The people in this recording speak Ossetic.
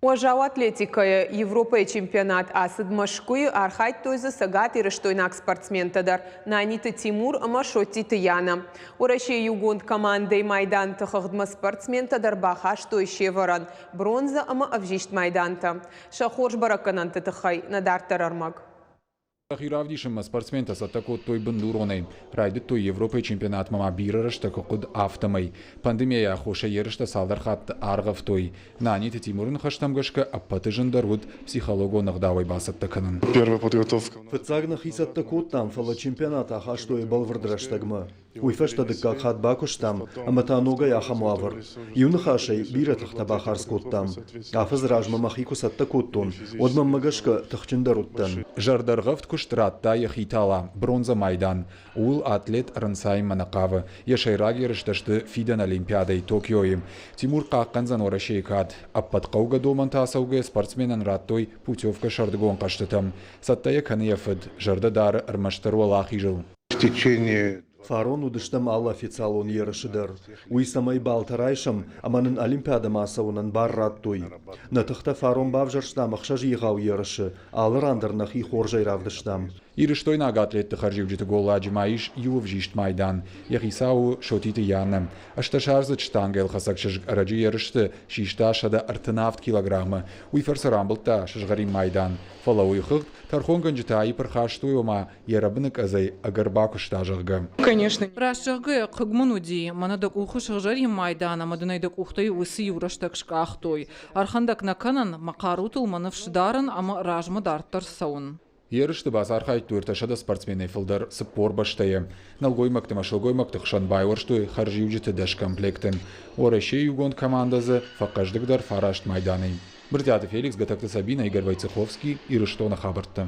Уӕззау атлетикӕйӕ Европӕйы чемпионат ацыд Мӕскуыйы, архайдтой дзы цӕгатирыстойнаг спортсментӕ дӕр Наниты Тимур ӕмӕ Соттиты Янӕ. Уӕрӕсейы иугонд командӕйы майданты хыгъдмӕ спортсментӕ дӕр бахастой се вӕрӕн, бронзӕ ӕмӕ ӕвзист майдантӕ. Сӕ хорз бӕрӕггӕнӕнты тыххӕй нӕ дарддӕр ӕрмӕг. Сӕхи равдисынмӕ спортсментӕ цӕттӕ кодтой бындуронӕй. Райдыдтой Европӕйы чемпионатмӕ ма бирӕ рӕстӕг куы хъуыд, афтӕмӕй. Пандемияйы аххосӕй ерыстӕ цалдӕр хатты аргъӕвтой. Наниты Тимуры ныхӕстӕм гӕсгӕ ӕппӕты зындӕр уыд психологон ӕгъдауӕй бацӕттӕ кӕнын. Первая подготовка. Фыццаг нӕхи цӕттӕ кодтам, фӕлӕ чемпионат ахастой бӕлвырд рӕстӕгмӕ. Уый фӕстӕ дыккаг хатт бакуыстам ӕмӕ та ногӕй ахӕм уавӕр. Иу ныхасӕй, бирӕ тыхтӕ бахардз кодтам. Афӕдзы размӕ мӕхи куы цӕттӕ кодтон, уӕд мӕнмӕ гӕсгӕ тыхджындӕр уыдтӕн. Зӕрдӕргъӕвд куыст радта йӕхи тала, бронзӕ майдан. Ууыл атлет ӕрӕнцайынмӕ нӕ хъавы. Йӕ сӕйраг ерыстӕ сты фидӕн Олимпиадӕйы Токиойы. Тимур хъахъхъӕндзӕн Уӕрӕсейы кад. Ӕппӕт хъӕугӕ домӕнтӕ ацӕугӕ спортсменӕн радтой путевкӕ сӕрдыгон хъӕзтытӕм. Цӕттӕ йӕ кӕны йӕ фыд, зӕрдӕ дары ӕрмӕстдӕр уӕлахизыл. В течение Фарон уыдыстӕм алы официалон ерысы дӕр. Уый цӕмӕй балтӕ райсӕм ӕмӕ нын Олимпиадӕмӕ ацӕуынӕн бар радтой. Нӕ тыхтӕ фарон бавзӕрстам ӕхсӕз егъау ерысы, алы ран дӕр нӕхи хорзӕй равдыстам. Ирыстойнаг атлетты хӕрзиуджыты голладжы ма ис иу ӕвзист майдан. Йӕ хицау у Сотиты Янӕ. Ӕстдӕсаздзыд штангӕлхӕцӕг чызг ӕрӕджы ерысты систа 137 килограммы. Уый фӕрцы рамбылдта сызгъӕрин майдан. Фӕлӕ уый хыгъд тӕрхонгӕнджытӕ аипп ӕрхастой, ома йӕ рӕбыны къӕдзӕй ӕгӕр бакуыста, зӕгъгӕ. Конечно. Раст зӕгъгӕйӕ, хъыг мын уыди, мӕнӕ дӕ къухы сыгъзӕрин майдан ӕмӕ дын ӕй дӕ къухтӕй уыцы иу рӕстӕг скъахтой. Ӕрхӕндӕг нӕ кӕнын, мӕ хъарутыл мӕ ныфс дарын ӕмӕ размӕ дарддӕр цӕуын. Ерысты бацархайдтой 300 спортсменӕй фылдӕр 40 бӕстӕйы. Нӕлгоймӕгты ӕмӕ сылгоймӕгты хсӕн байуӕрстой хӕрзиуджыты дӕс комплекты. Уӕрӕсейы иугонд командӕ дзы фӕхъӕздыгдӕр фараст майданӕй. Брытъиаты Феликс, Гатӕгты Сабинӕ, Игорь Войцеховский, Ирыстоны хабӕрттӕ.